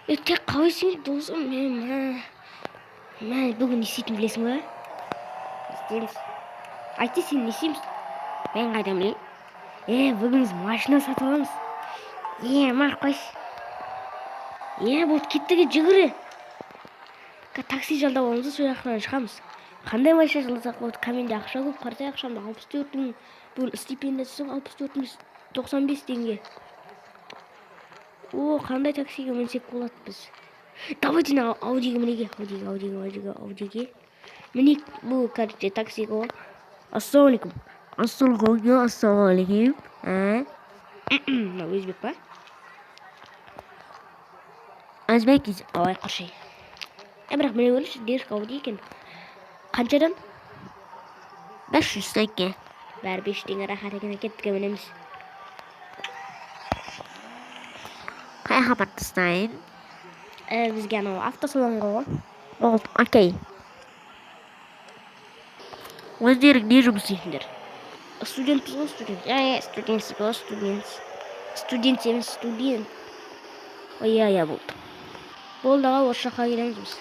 Тек қалайсың, досым? Мен мә, бүгін не істейтінін білесің ба? Не істейміз? Айтшы, сен не істейміз? Мен қайдан білейін? Бүгін біз машина сатып аламыз. Мақ қойшы. Болды, кеттік, жүгір. Такси жалдап аламыз да, сол жақтан шығамыз. Қандай машина жалдасақ болады? Менде ақша көп, қарасай, ақшамда 64 000. Бүгін стипендия түсіп, 64 095 теңге. О, қандай таксиге мінсек болады біз? Давайте мына Аудиге мінейік. Аудиге, Аудиге, Аудиге, Аудиге мінейік. Бұл, короче, такси ғой. Ассалаумағалейкум. Ассалаумағалейкум, ассалаумағалейкум. А? Мынау өзбек па? Өзбек дейсің. Ой, құршай. Бірақ міне көріңізші, дерзкий Ауди екен. Қаншадан? 500 теңге. Бәрі 500 теңге, рахат екен. Кеттік, мінеміз. Қай жаққа апарып тастайын? Бізге анау автосалонға ғой. Болды, окей. Өздерің не жұмыс істейсіңдер? Студентпіз ғой, студент. Иә, студентсіз ғой, студент. Студент емес, студент. Ой, иә, иә, болды. Болды, аға, осы жаққа келеміз біз.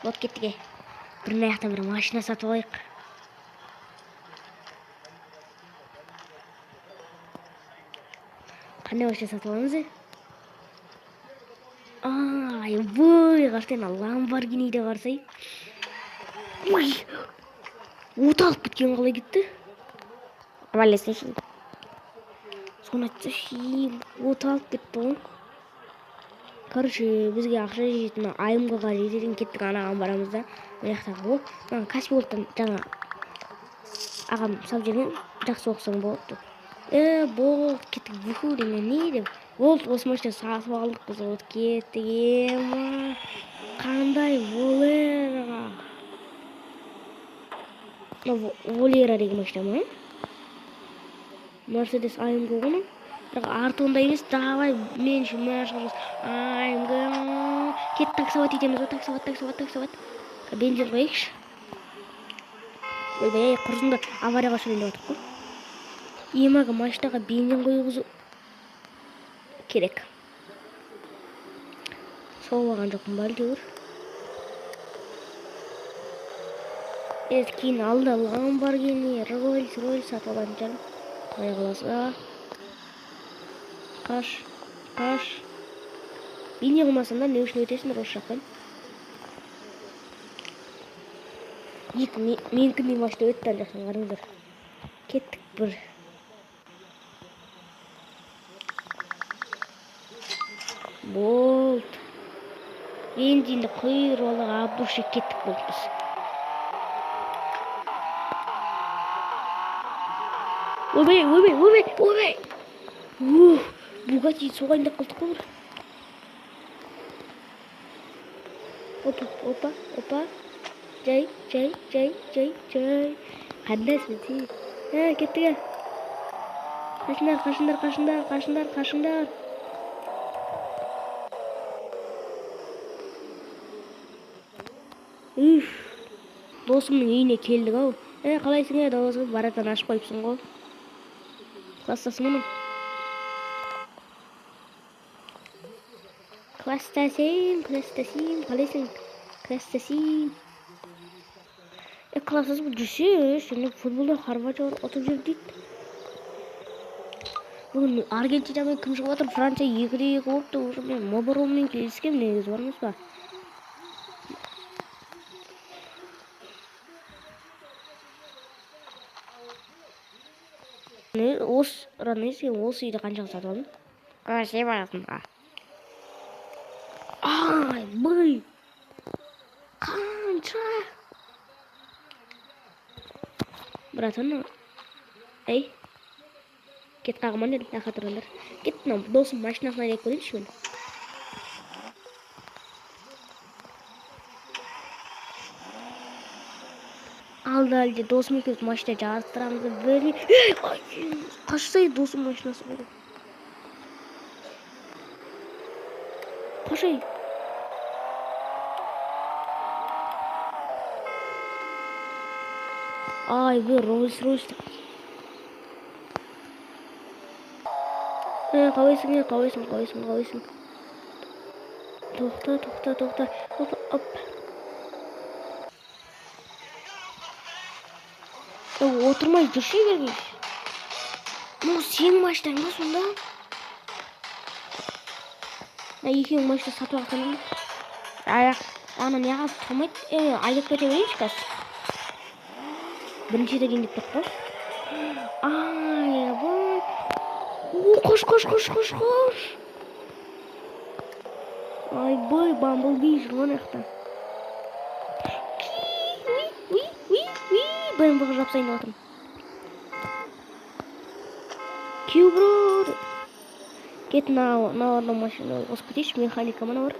Вот, кеттік. Бір мына жақтан бір машина сатып алайық. Қандай машина сатып аламыз? Ай, ой, қарасай, ана Ламборгиниді қарасай. Ой, от алып кеткен қалай кетті? Абайласайшы. Соны айтсайшы, от алып кетті ғой. Короче, бізге ақша жететін АМГ-ға жететін, кеттік, анаған барамыз да. Мына жақтағы ғой, мына Каспий Голдтан жаңа ағам салып жіберген, жақсы оқысаң болады деп. Болды, кеттік, вуху деген не деп. Болды, осы машина сатып алдық біз, вот кеттік. Ема, қандай Волера. Мына Волера деген машина ма? Мерседес АМГ ғой мынау. Бірақ арты ондай емес. Давай, мен үшін мына шығармыз. АМГ. Кет, таксовать етеміз ғой, таксовать, таксовать, таксовать. Бензин құяйықшы. Ойбай, құрсын да, аварияға ұшырайын деп отырмық қой. Емаға машинаға бензин құйғызу керек. Соғып алған жоқпын ба әйтеуір. Енді кейін алда Ламборгини, Роллс, Роллс сатып алатын шығармын. Құдай қаласа. Қаш, қаш. Бейне қылмасаң да не үшін өтесіңдер осы жақтан? Екі менікіндей машина өтті ана жақтан, қараңдар. Кеттік бір. Болды. Бензинді құйып алып, от души кеттік болды біз. Ойбай, ойбай, ойбай, ойбай. Ух, Бугатти соғайын деп қалдық қой бір. Опа, опа, опа. Жай, жай, жай, жай, жай. Қандайсың сен? Кеттік. Қашыңдар, қашыңдар, қашыңдар, қашыңдар, қашыңдар. Үф, досымның үйіне келдік ау. Қалайсың, досым? Баратан ашып қойыпсың ғой. Класстасың мұның? Класстасым, класстасым, қалайсың? Класстасым. Класстасым жүрсе, сені футболда Хорватия ұтып жүр дейді. Бүгін Аргентинамен кім шығып жатыр? Франция 2-2 болыпты. Уже мен Мобаронмен келіскем негізі, бар емес па? Не, осы, родной, сен осы үйді қаншаға сатып алдың? Көрсе барасың ба? Ай, бый! Қанша? Братан, ей, кет қағыман дедім, мына жаққа тұрыңдар. Кет, мынау досым машинасына айдап көрейінші мен. Алда әлде досым екеуміз машина жарыстырамыз деп білмей. Ей, ай, қашсай, досым машинасы ғой. Қашай. Ай, бұл Роллс Ройс. Қалайсың, қалайсың, қалайсың, қалайсың? Тоқта, тоқта, тоқта. Оп, оп. Отырмай жүрші бергеш. Мынау сенің машинаң ба сонда? Мына екеуің машина сатып алған ба? Аяқ, ана неғып тұрмайды? Айдап кете берейінші қазір. Бірінші етеген деп тұр ғой. Ай, абай. О, қош, қош, қош, қош, қош. Айбай, Бамблби жүр ғой ана жақта. БМВ-ға жапсайын деп жатырмын. Кю, бро. Кет мына машина қосып кетейінші, механика мына бар.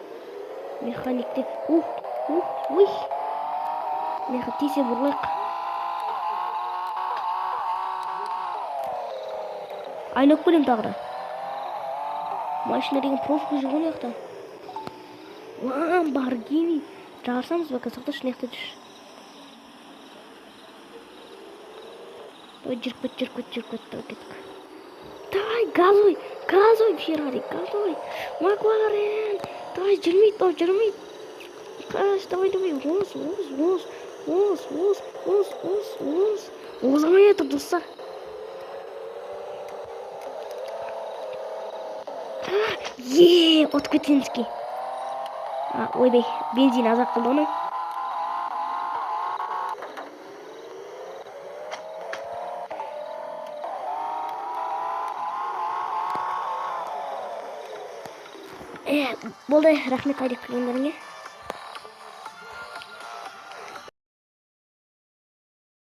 Механикте. Ух, ух, уй. Мына жаққа тисе бұрылайық. Айналып келемін тағы да. Машина деген проф жүр ғой мына жақта. Ламборгини. Жарысамыз ба, қазір мына жақта жүр. Давай, жүріп кет, жүріп кет, жүріп кет, давай кеттік. Давай, газуй, газуй, Феррари, газуй. Макларен. Давай, жүрмейді, давай, жүрмейді. Қаш, давай, давай, оз, оз, оз, оз, оз, оз, оз, оз. Озамай жатыр, достар. Е, ұтып кеткенсіз. Ойбай, бензин аз-ақ қалды оның. Болды, рахмет айдап келгендеріңе.